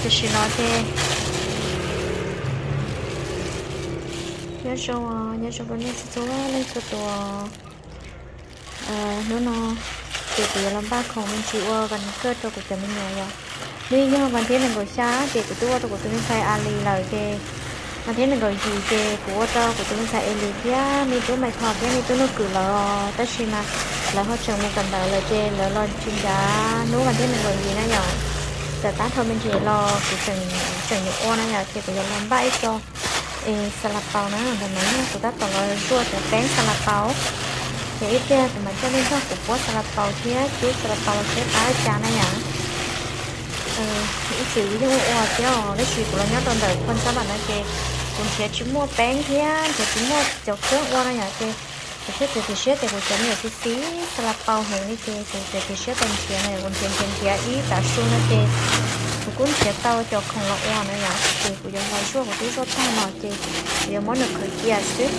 Tam sim no ces nyob zoo, nyob zoo rau nej txhua txhua leej txhua tus. Hnub no ces kuv yuav los npaj khoom me ntsis ua vas kawj rau kuv cov me nyuam yom. Nws yog vas thib nees nkaum xya ces kuv twb ua rau kuv tus me ntxhais Ali lawm ces vas thib nees nkaum yim ces kuv ua rau kuv tus me ntxhais Eli thiab me tub Maiv Thom thiab me tub Nuj Kwm lawm os. Tab sis mas lawv ho tseem mus kawm ntawv lawm ces lawv los tsis ncav hnub vas thib nees nkaum yim na yom. Txawm tab dhau me ntsis los kuv tseem yuav ua na yom, ces kuv yuav los npaj ib co es xa la paus na. Ntawm no yog kuv tab tom los zuaj cov peeb xa la paus. Ces ib pliag kuv mam coj nej nrog kuv puab xa la paus thiab cub xa la paus los seb qab li cas na yom. Ib txwm yeej ua ua thiab os, tab sis kuv los nyob rau ntawm Phoo Xab Vam no ces kuv nrhiav tsis muaj peeb thiab nrhiav tsis muaj cov kheeb ua no yom, ces kuv thiaj txiav txim siab tias kuv cov me nyuam xis xis xa la paus heev li ces kuv txiav txim siab tau nrhiav no yom. Kuv nrhiav nrhiav nrhiav ib tav su no ces kuv kuj nrhiav tau cov khoom los ua no yom, ces kuv yuav los zuaj kuv twb zuaj tag no ces kuv yuav muab nws qhwv cia xwb.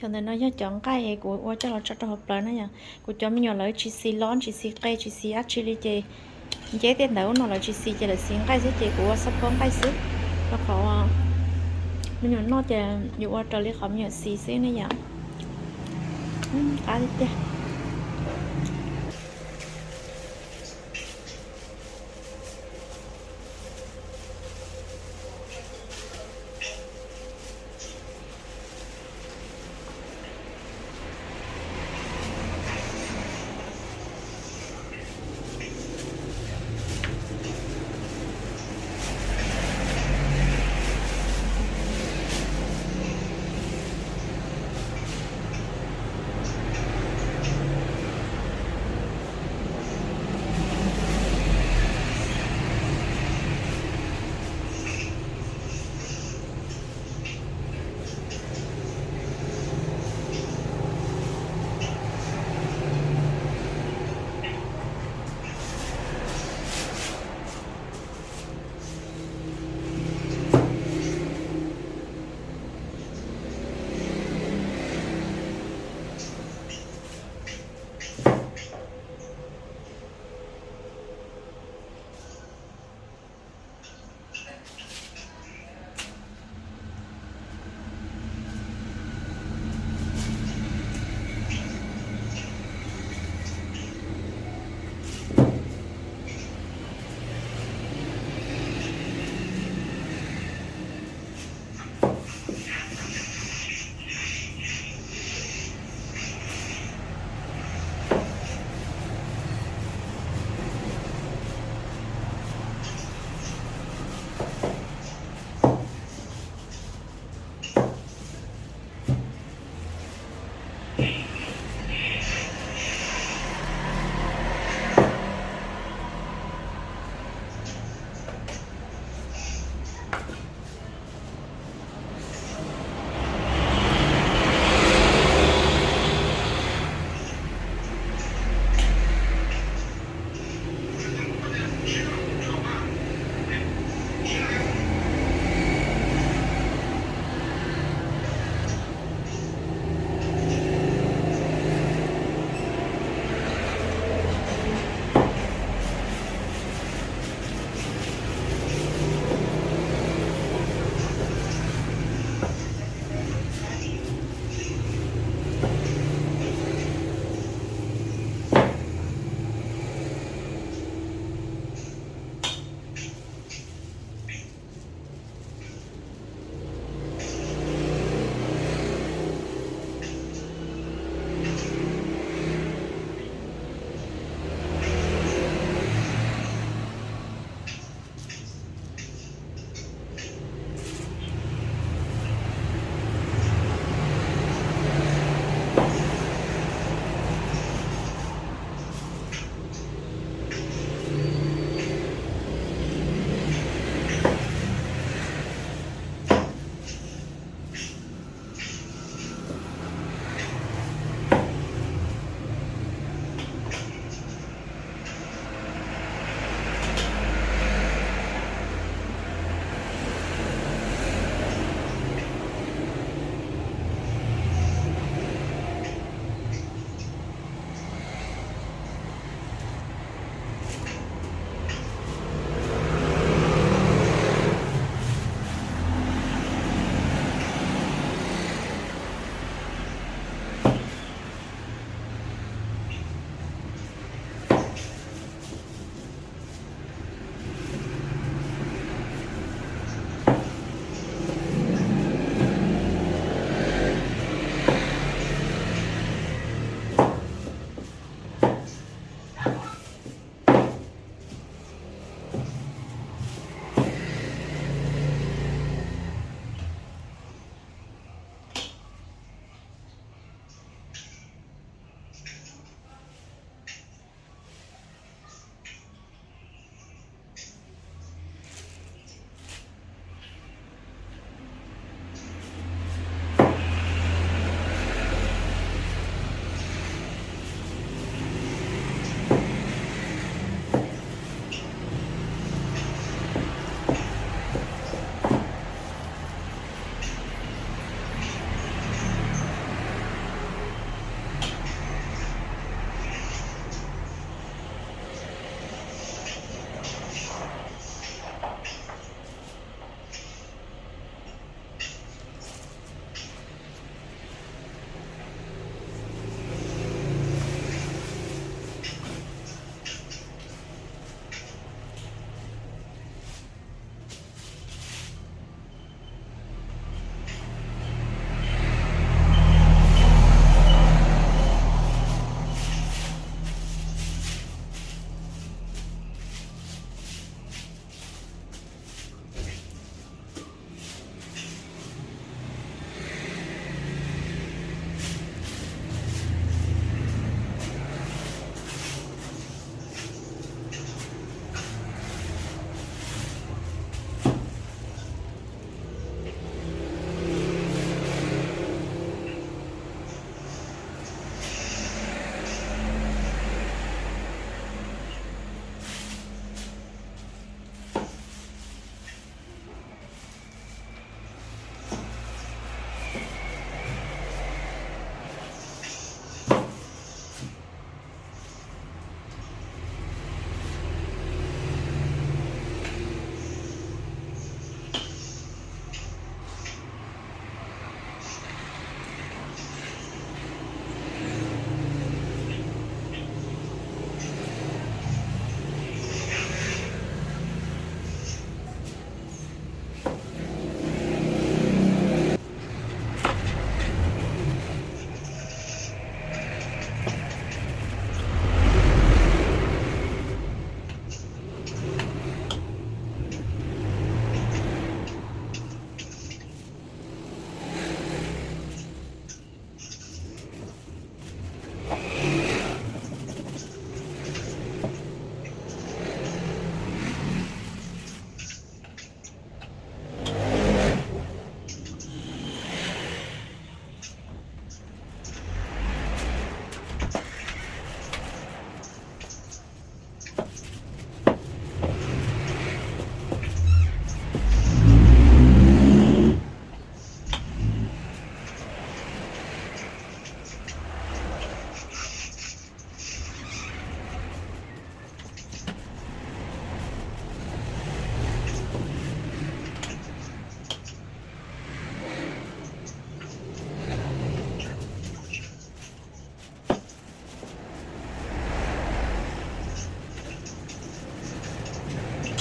Cov ntawm no yog cov nqaij es kuv ua coj los tso rau hauv plawv na yom. Kuv cov me nyuam lawv tsis xis lob, tsis xis qe, tsis xis dab tsi li ces nceb tej ntawd ub no lawv tsis xis ces lawv xis nqaij xwb ces kuv ua xab phob nqaij xwb. Rau qhov me nyuam noj ces yuav ua raws li qhov me nyuam xis xwb ne yom. Qab tiag tiag.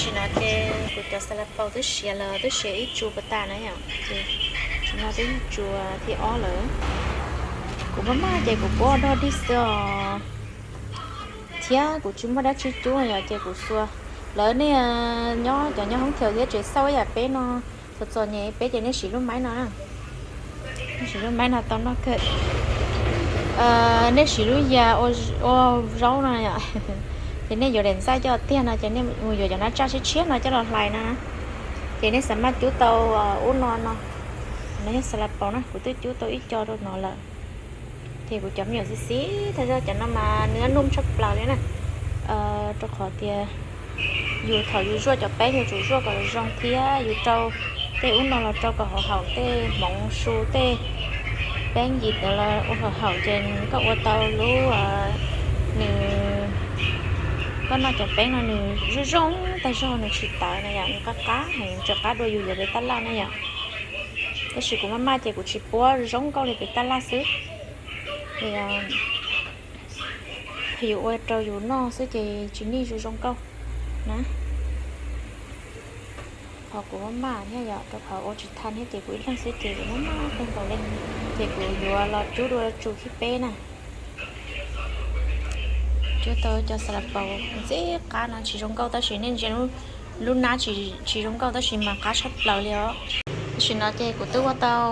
Tam sim no ces kuv cov xas las paus twb siav lawm, twb siav ib tsu puas tas na yom, ces tam sim no twb yog tsu thib ob lawm. Kuv maj maj ces kuv puab dog dig xwb os, thiab kuv tsis muaj dab tsi cub yom, ces kuv xuas. Lawv nej nyob cov nyob hoob thaum thiab tsev xauj ib yam peb no, txom txom nyem peb ces nej siv lub maib no, nej siv lub maib no tau noj kawg. Nej siv lub ya ua zaub no yom, ces nej yuav daim ntxaij coj tiag no ces nej mus yuav cov nab tsaj tshiab tshiab no coj los hlais no, ces nej xav maj cub tau ub no no. No yog xas las paus na, kuv twb cub tau ib co rau no lawm. Ces kuv cov me nyuam xiv xiv tag zog, cov no mas nws num tshaj plaws li na, rau qhov tias yus thaum yus zuaj cov peeb yus tsum zuaj kom zoo thiab yus rau tej ub no los rau kom haum haum, tej hmoov su tej peeb yim ntawd los ua haum haum ces koj ua tau lub, nws, koj noj cov peeb no nws zoo zoo tag zog, nws tsis tawv na yom, nws qab qab heev, tseem qab dua yus yuav pem tab laj na yom. Tab sis kuv maj maj ces kuv tsis puab zoo nkauj li pem tab laj xwb, ces yus ua rau yus noj xwb ces tsis nij zoo zoo nkauj na. Qhov kuv maj maj thiab yom, rau qhov ua tsis tau thiab ces kuv ib leeg xwb ces kuv maj maj kawg nkaus li. Ces kuv yuav los cub dua tsu thib peb na. Cub tau cov xas las paus ntxim qab no tsis zoo nkauj tab sis nej ntsia lub nab tsis zoo nkauj tab sis mas qab tshaj plaws li os. Tam sim no ces kuv twb ua tau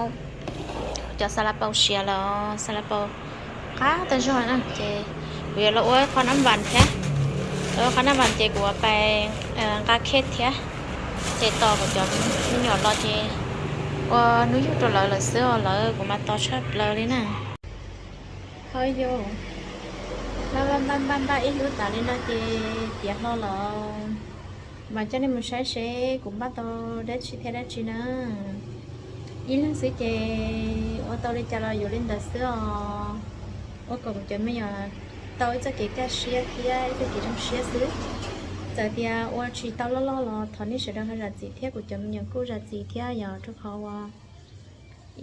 cov xas las paus siav los xas las paus qab tag zog na, ces kuv yuav los ua qho nab npas thiab. Los ua qho nab npas ces kuv yuav pais nqa khej thiab. Ces tos kuv cov me nyuam los ces ua hnub yug rau lawv lawm xwb os, lawv kuv mas tos tshaj plaws li na. Ho yog npaj npaj npaj npaj ib hnub tas li no ces tiav hlo los mas coj nej mus saib seb kuv npaj tau dab tsi thiab dab tsi na. Ib leeg xwb ces ua tau li cas los yuav li ntawd xwb os. Ua kom kuv cov me nyuam tau ib txoj kev kaj siab thiab ib txoj kev zoo siab xwb. Txawm tias ua tsis tau loj loj los thov nej sawv daws ho zam txim thiab, kuv cov me nyuam kuj zam txim thiab yog rau qhov uas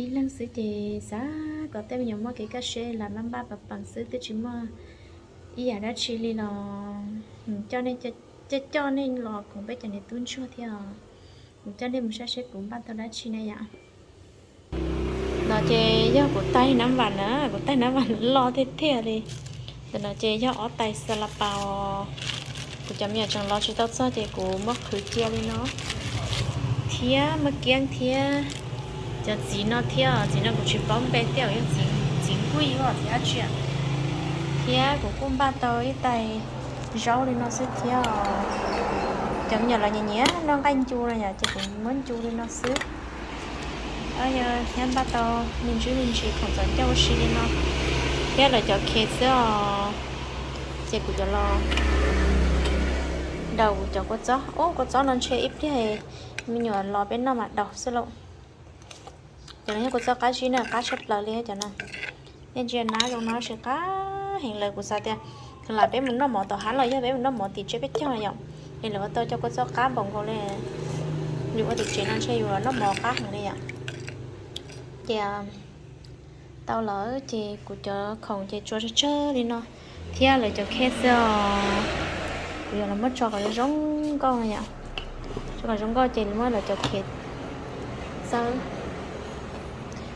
ib leeg xwb ces xav kom tej me nyuam muaj kev kaj siab, lam npaj npaj pam peem xwb twb tsis muaj ib yam dab tsi li los coj nej, coj coj nej los koom peb cov niam tub ntsuag thiab os. Coj nej mus saib seb kuv npaj tau dab tsi na yom. No ces yog kuv taig nab npas na, kuv taig nab npas loj tiag tiag li. Ntawm no ces yog ob tais xas las paus, kuv cov me nyuam tseem los tsis tau txog ces kuv muab qhwv cia li no. Thiab muaj kiab thiab cov txiv no thiab, txiv no kuv tsis paub npe thiab, yog txiv nkuj los txiv dab tsi. Thiab kuv kuj npaj tau ib tais zaub li no xwb thiab. Cov me nyuam los nyiam nyiam noj nqaij ncu no yom, ces kuv muab ncu li no xwb. Yog thiab npaj tau me ntsis me ntsis khoom txom coj ua si li no thiab lawv cov khev xwb os. Ces kuv cov los daus kuv cov kua txob. Ub, kua txob no ntshe ib pliag me nyuam los peb noj mas daus xwb lauj. Cov no yog kua txob qab zib na, qab tshaj plaws li cov no. Nej ntsia nab zoo no tsis qab heev lawm, kuv xav tias lam peb mus noj mov tom hav los yog peb mus noj mov tim tsev peb caug yom, es lawv ua tau cov kua txob qab npaum nkaus li. Yus ua tim tsev no ntshe yus los noj mov qab heev li yom. Ces tau lawm ces kuv cov khoom ces tsuas tsawg tsawg li no thiab lawv cov khev xwb os. Kuv yuav los muab tso kom zoo nkauj no yom. Tso kom zoo nkauj ces muab lawv cov khev txawb.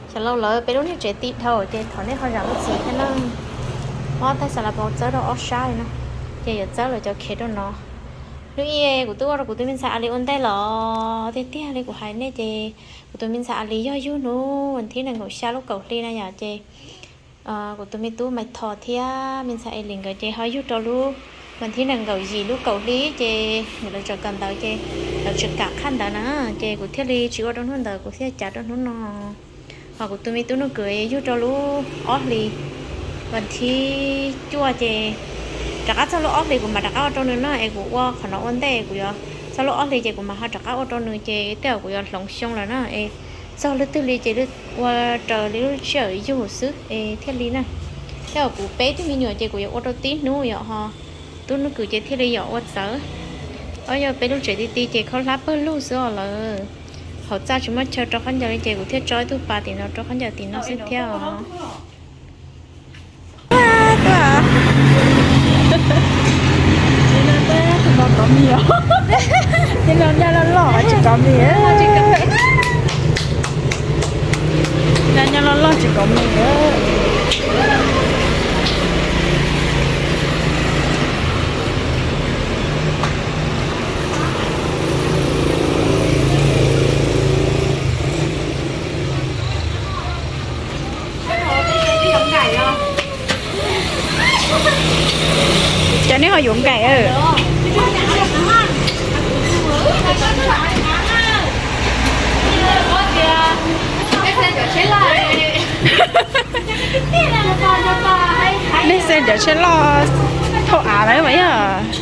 Xyov laus lawv peb lub niag tsev ti dhau ces thov nej ho zam lub txim thiab na. Muab tais xas las paus txawb rau ob sab li no, ces yuav txawb lawv cov khev rau no. Hnub ib kuv twb ua rau kuv tus me ntxhais a li ua ntej los tiag tiag li kuv hais nej ces kuv tus me ntxhais a li yog yug hnub vas thib nees nkaum xya lub kaum hli na yom ces kuv tus me tub Maiv Thos thiab me ntxhais Elis nkawd ces ho yug rau lub vas thib nees nkaum yim lub kaum hli ces lawv tseem kawm ntawv ces lawv tseem kam qhaj ntawv na, ces kuv thiaj li tsis ua rau hnub ntawd, kuv thiaj cav rau hnub no. Ho kuv tus me tub Nuj Kwm yug rau lub ob hlis, vas thib cuaj ces rov qab txog lub ob hlis kuv mam rov qab ua rau nws no es kuv ua qhov no ua ntej, kuv yuav txog lub ob hlis ces kuv mam ho rov qab ua rau nws ces tej zaum kuv yuav hloov xyoo lawm na es txog lub twg li ces ua raws li lub sij hawm yug xwb es thiaj li na. Tej zaum kuv peb tug me nyuam ces kuv yuav ua rau tib hnub yom, ho tub Nuj Kwm ces thiaj li yog ua txawv. Ob yog peb lub tsev ti ti ces khaub hlab pawg lug xwb os lawm. Hauv txaj tsis muaj chaw rau khaub ncaws li ces kuv thiaj tso ib tug pas tim no rau khaub ncaws tim no xwb thiab os. Tuaj, tuaj, tuaj, tuaj, tuaj, tuaj, tuaj, Kov mis, nyob nyob loj loj tsis kov mis. Cov nej ho yuav nkaim. Nej xeem cov tsheb loj thauj av lawm mas yog.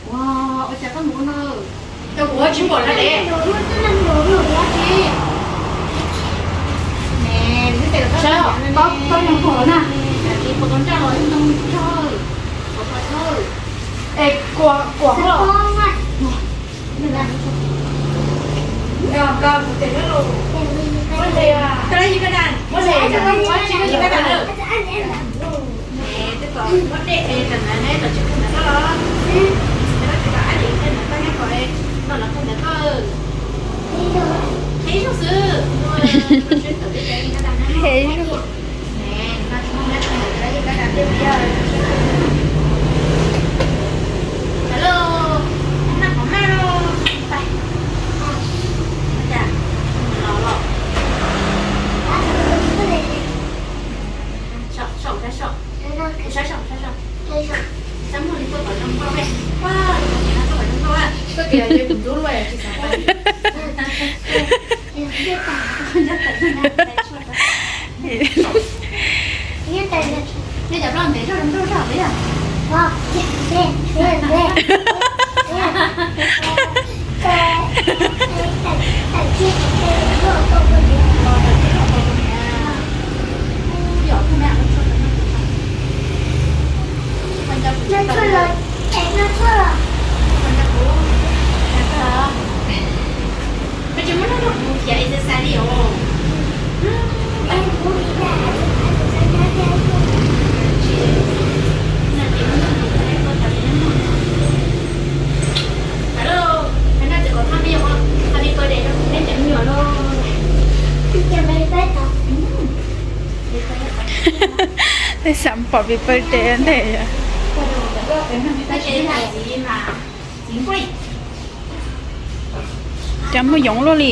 Ua cas koj mus ua no? Koj tsis, koj, koj nyuam qhuav na. Koj tsis pom koj nraj los ntoo nrog, pom koj tawg. Es kuam, kuam hlo. Heev. Nej cov plaub ntev zog zoo nkauj zog yog? Koj tsis muab noj rau kuv thiab es xav li os. Happy birthday rau kuv neb cov me nyuam lauj. Tej xav pom happy birthday ntej. Cas muaj yoov luaj li.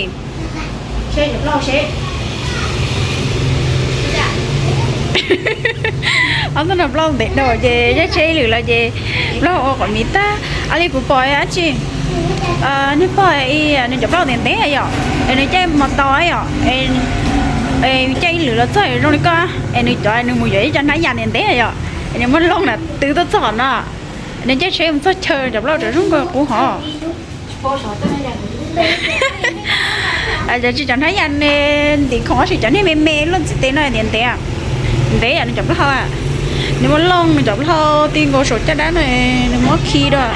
Ob tug no plaub ntev dhau ces yog tsheb ib lwm los ces plaub ua quav miv tag. Li kuv pom dab tsi, nej pog ib nws cov plaub ntev ntev yom, es nws caij mos tau yom, es caij ib lwm los txog zoo li koj, es nws cov nws mus yuav ib co hnab yas ntev ntev yom, es nws muab looj na twv tuaj txog qhov no, nws caij tsheb mus txog chaw cov plaub rau zoo nkauj qub hov. Cov tsis cov hnab yas ne, ntim khoom tab sis cov niag me me luaj ntxim tes no ntev ntev, ntev yom nws cov plaub hau. Nws muab looj nws cov plaub hau ti nkaus saum caj dab no, nws muab khi dua.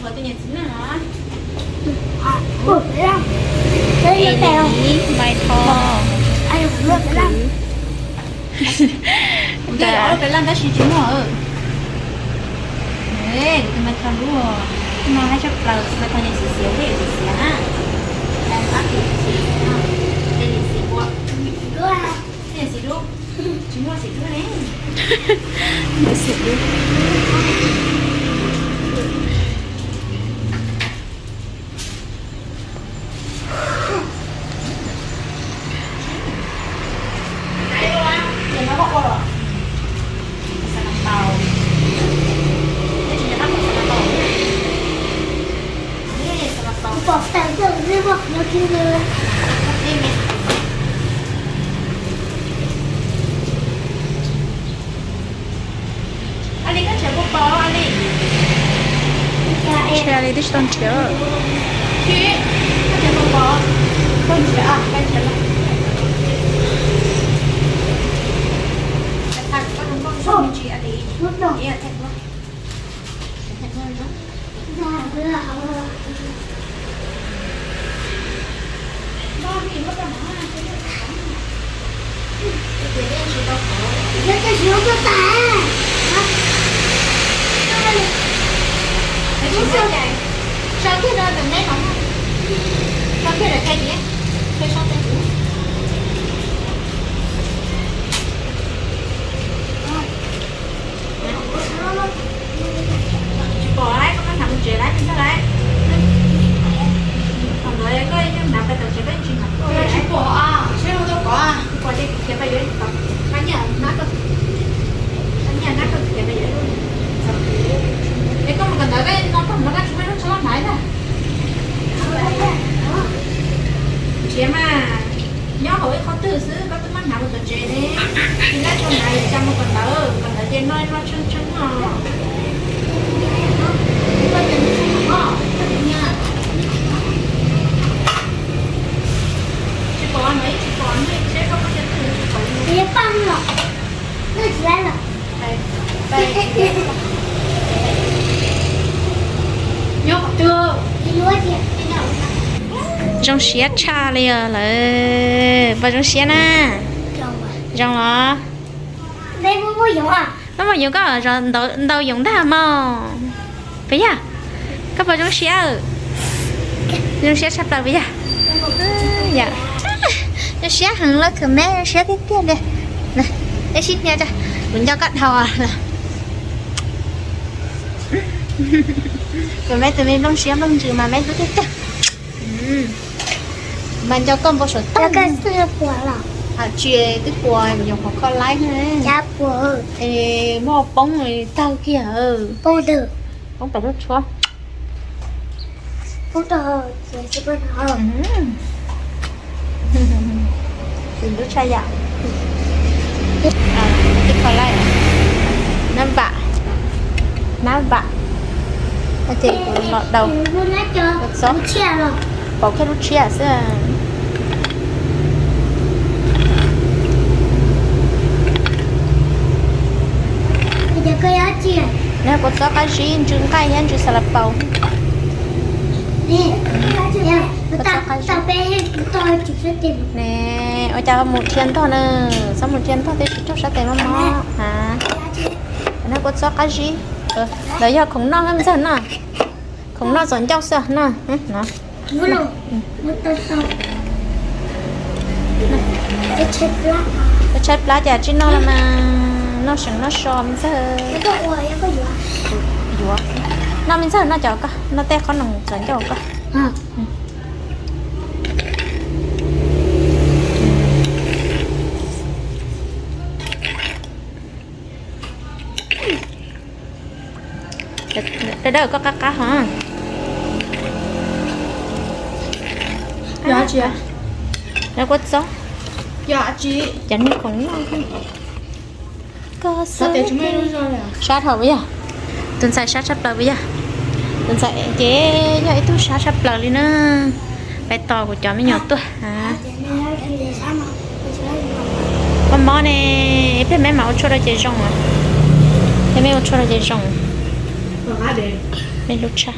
Tus niam txiv neej no. Ua pem laj. Ej, li mai tho. Tus ntawd ua pem laj tab sis tsis muaj. Tus mai tho lub no haib tshaj plaws, tus mai tho niam xiv xiav thiab xiv xiav na. Niam xiv dub, tsis muaj xiv dub ne. Niam xiv dub. Nrhiav li twb tsis tau nrhiav. Tsis pom lawm, koj muab hnav mus tsev lawm, tsis tau lawm. Thaum ntawd koj yeej hnav pais tom tsev, koj yeej tsis hnav tuaj. Tsis pom, tsis pom ces khiav pais yuav ib tog. Koj nyiam hnav koj, koj nyiam hnav koj khiav pais yuav ib lub. Es koj mus kawm ntawv, koj no koj mus no koj tsis muaj ib lub tsho loj hnav ntag. Nrhiav mas, nyob hauv ib qhov twg xwb, koj twb muab hnav mus tom tsev ne. Tsis dab tso hnav, cas mus kawm ntawv, kawm ntawv ces no no tsheej tsheej no. Tsis pom no, ib tsis pom, seb koj muab cov twg tsis pom. Zoo siab tshaj li os lawm, puas zoo siab na? Zoo los? Maj mus yoov koj, ntau yoov ntag mog. Puas yog? Koj puas zoo siab? Zoo siab tshaj plaws puas yog? Zoo siab heev los khwv me, zoo siab tiag tiag li. Ib sib hnia tso, kuv nco koj dhau. Kuv me tus me nplooj siab nplooj ntsws mas me hlub tiag tiag. Mas nco koj npau suav tag. Tsis twb puas, nyuam qhuav kho laib. Es muaj poob tawg kiag. Poob pem lub tshuab. Tus lub tshaj yam. Twb kho laib. Nab vam, nab vam. Ces kuv los daus kua txob, pauv kiag lub tshiab xwb. Nws kua txob qab zib, ntsws nqaij thiab ntsws xas las paus. Kua txob qab zib. Ne, ua cas mus dhia ntog na, txhob mus dhia ntog thiab, tsis raug sab tes mob mob a. Nws kua txob qab zib, lawv yog khoom noj me ntxawg no. Khoom noj txom ncauj xwb no. Noj seev noj so me ntxawg. Yuav noj me ntxawg, noj cov koj, noj tej qhob noom txom ncauj koj. Dawb dawb koj qab qab ho. Yog tsi? Lawv kua txob. Yog tsi? Cov niag khoom noj. Sab dhau puas yog? Tus ntxhais sab tshaj plaws puas yog? Tus ntxhais ces yog ib tug sab tshaj plaws li na. Pais tos kuv cov me nyuam tuaj. Mob mob ne, ib pliag meb mam ua tshuaj rau ces zoo. Ib pliag meb ua tshuaj rau ces zoo. Meb hlub tshaj.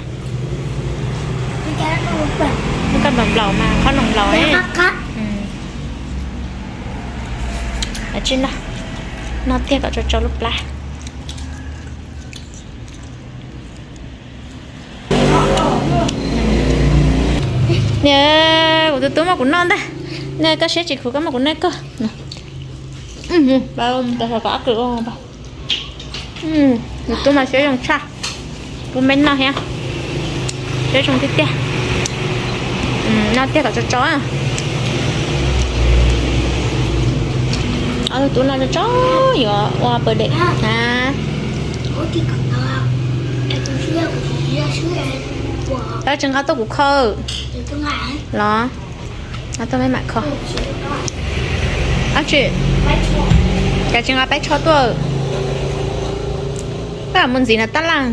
Koj nplaum nplaum mas qhob noom nplaum. Tsis noj, noj tiag kom tso tso lub plab. Niam, kuv tus tub muab kuv noj ntag. Niam, koj siab tsis khuv koj muab kuv noj koj. Tus tub mas siab zoo tshaj. Kuv me noj thiab. Siab zoo tiag tiag. Noj tiag kom tso tso. Ob tug tub no tso tso yuav ua pawg dej na. Tsis nqa tuaj kuv kho los. Nqa tuaj meb mam kho. Ab tsi, cas tsis nqa peb tsho tuaj? Koj mus ntxiv na tab laj.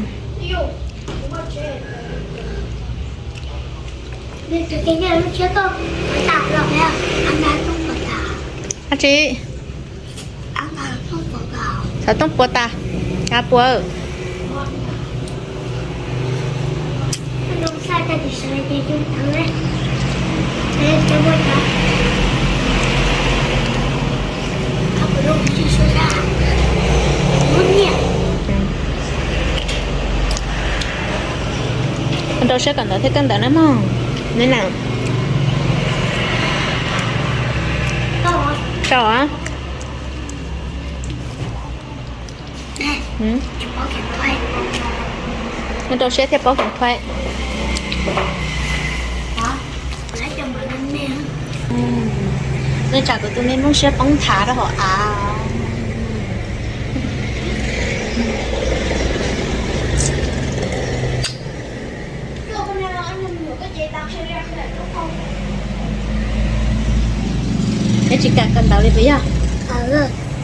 Ab tsi, xov tooj puas tas, cas puas? Rau siab kawm ntawv thiab kawm ntawv na mog. Neb na. Rau. Neb rau siab thiaj paub kev thuaib. Nej tsam kuv tus me Hmoob siab poob nthav rau hauv av. Neb tsis kam kawm ntawv li puas yog?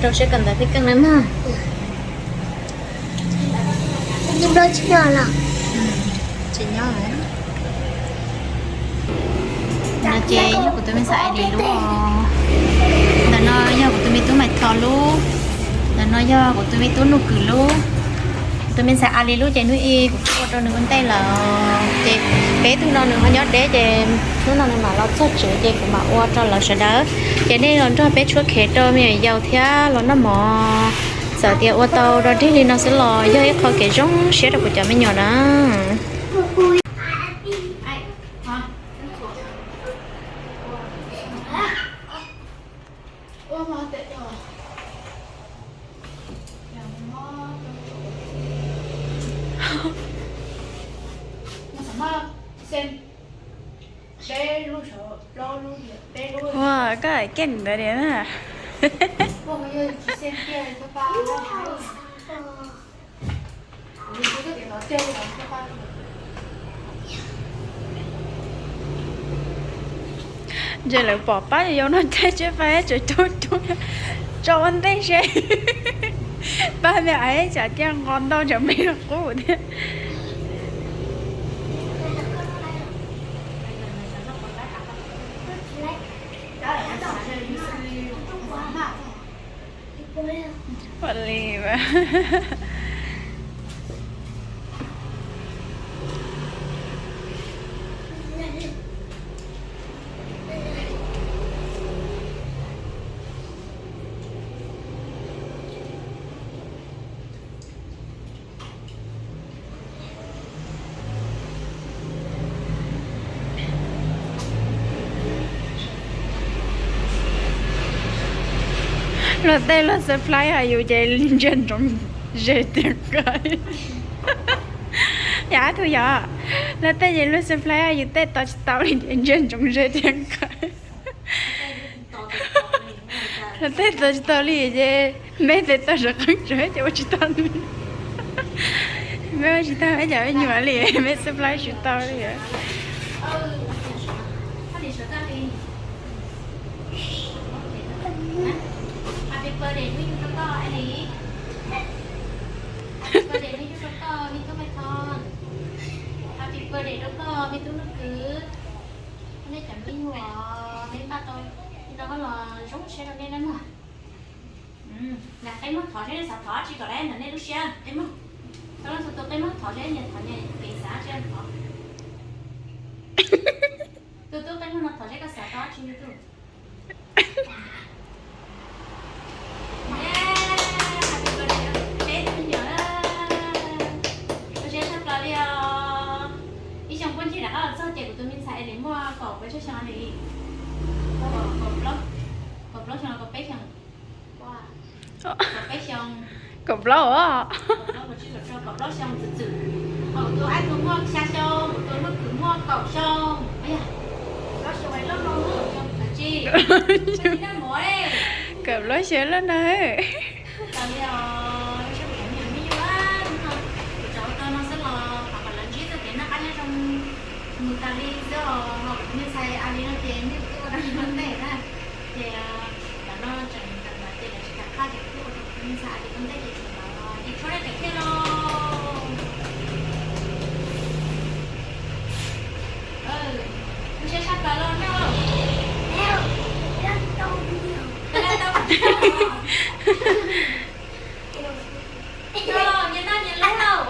Rau siab kawm ntawv thiaj keej na mog. Tsis nyob. No ces yog kuv tus me ntxhais Ailey lub os. Ntawm no yog kuv tus me tub Maiv Thov lub. Ntawm no yog kuv tus me tub Nuj Kwm lub. Kuv tus me ntxhais Ailey lub ces hnub ib kuv twb ua rau nws ua ntej lawm ces peb tug no nws ho nyob deb ces hnub no nws mam los txog tsev ces kuv mam ua rau lawv sawv daws. Ces nej los nrog peb tshuab khev rau me nyuam yaus thiab los noj mov. Txawm tias ua tau dog dig li no xwb los yog ib qho kev zoo siab rau kuv cov me nyuam na. Ua, koj hais kiag ntawd tiag na. Ntshe lawv pom pab yau no caij tsiab fais tseem cub cub tso ua ntej seb pab me aiv tsam ciaj nqos ntau tsam me qub thiab. Ua li mas. Luag tej luag surprise hais yus ces ntsia ntsoov ze tiag kawg. Yog ab tug yog, luag tej ces luag surprise hais yus tej tos tsis tau li ces ntsia ntsoov ze tiag kawg. Luag tej tos tsis tau li ces me tes tau sawv qeeb tsawv ces ua tsis tau li. Me ua tsis tau ib yam me nyuam li, me surprise tsis tau li. Happy birthday rau koj me tub Nuj Kwm. Nej cov me nyuam, nej npaj tau li no los zoo siab rau nej na mog. Qe muag thov seb nej xav thov tsi kom lawv ntawm nej lub siab, qe muag. Tau leej txhua tus qe muag thov seb nyias thov nyias kev xav tsi thov. Tus tub qeej no thov seb koj xav tau dab tsi tus tub. Happy birthday, peb tus me nyuam, koj siab tshaj plaws li os. Ib xyoo puag ncig rov qab los txog ces kuv tus me ntxhais Eli muaj kaum peb xyoo li. Kaum plaub xyoo los kaum peb xyoo. Kaum peb xyoo. Kaum plaub os. Kaum plaub xyoo txwm txwm. Kuv tus aib tug muaj xya xyoo, kuv tus muaj kwv muaj kaum xyoo. Kaum plaub xyoo loj no. Kaum plaub xyoo loj no. Tau li os, kuv cov me nyuam me nyuam, hnub no kuv tsav ua tau no xwb los thov kom lawv ntsib txoj kev noj qab nyob zoo mus tas li xwb os. Ho kuv tus me ntxhais Eli no ces nws twb ua dab tsi ua ntej na, ces tam no tseem ntawd ntawd ces lawv tsis kam qhaj ces kuv twb ua rau kuv tus me ntxhais Eli ua ntej ces tseem ntawd los ces tshuab dab tseem thiaj los. Kuv siab tshaj plaws los noj. Nyias noj nyias lub lauj.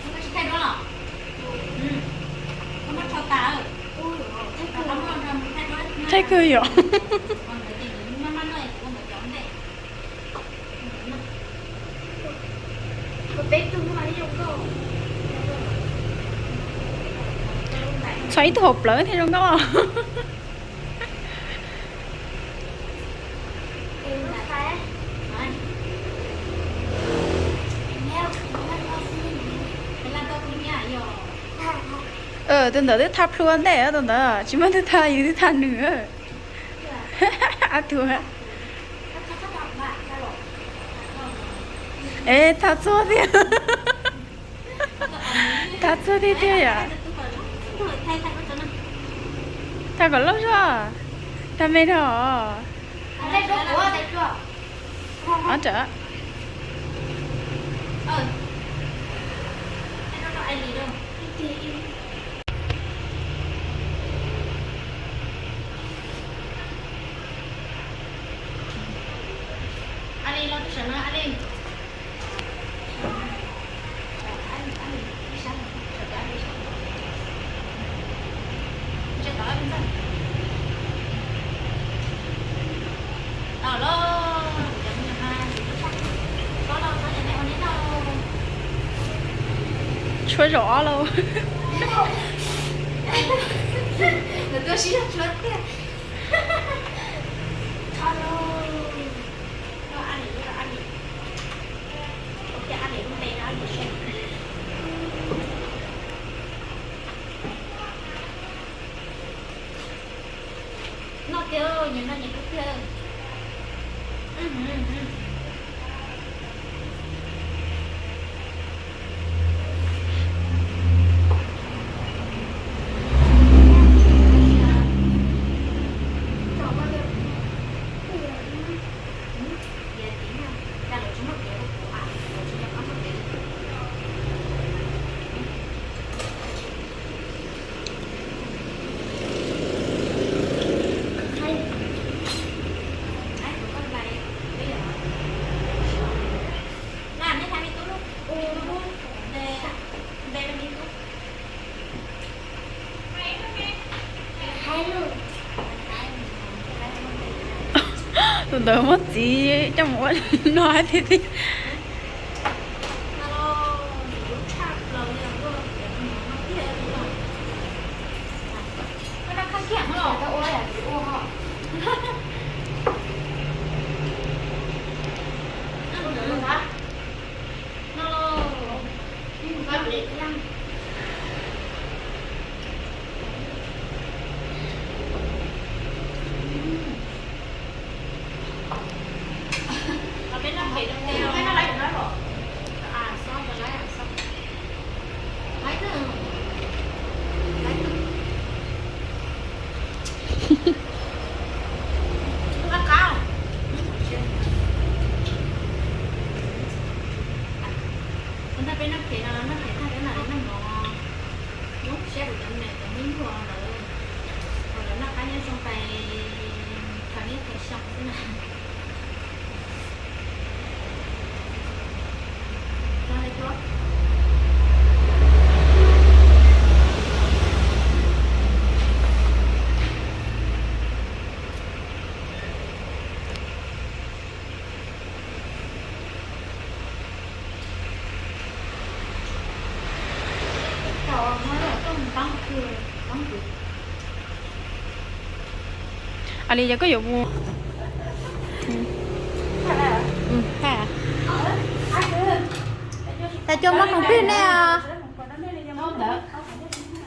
Koj tsis thaij duab los? Koj muab rho tas. Thaij kawg yom. Txhos ib tug hauv plawv thiaj zoo nkauj. Tus ntawd twb tha plhu ua ntej, tus ntawd tsis muaj twg tha, yus twb tha nws. Ab tug. Es tha txog thiab. Tha txog tiag tiag yom. Tha kom loj zog. Tha me dhau. Ob tsam. Tshuab zaum ob lauj. Noj tiag, nyias noj nyias kub tiag. Tus ntawd muab txiv coj mus ua no thiab tiag. Peb noj pem no, noj pem tag peb mam li noj mov. Hnub siab kuv cov me nyuam cov me nyuam lawm, kom lawv noj qab nyob zoo pais khaws niaj khaws xyoo xwb na. Noj li tuab. Li yog koj yuav mus. Tais Cua muab khoom plig nej os.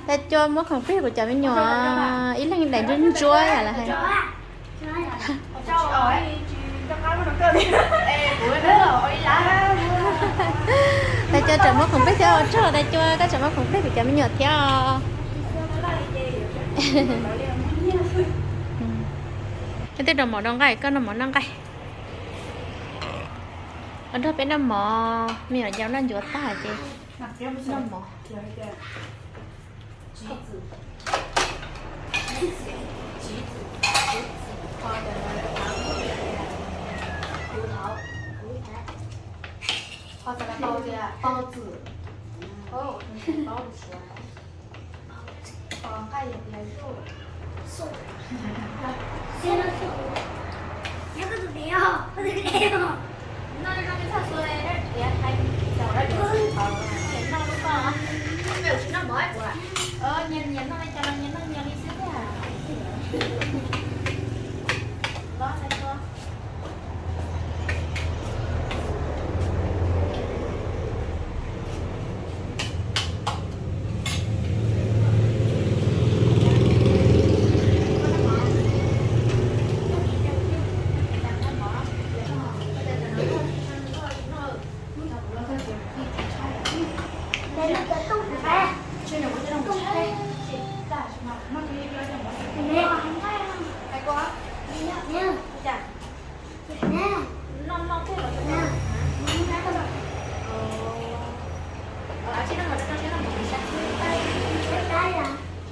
Tais Cua muab khoom plig kuv cov me nyuam, ib leeg daim ntsuab ntsuab yam lawv hais. Tais Cua tseem muab khoom plig thiab os, tsaug Tais Cua, koj tseem muab khoom plig kuv cov me nyuam thiab os. Koj twb rau mov rau nqaij, koj noj mov noj nqaij. Ua nrog peb noj mov, me nyuam yaus noj ncuav tag ces noj mov. Tsis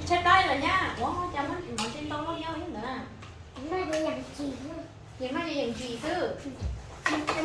tshaib taib los nyab, ua cas muab mov tsis ntau loj li ntawd. Ces noj ces yeem ntsis xwb.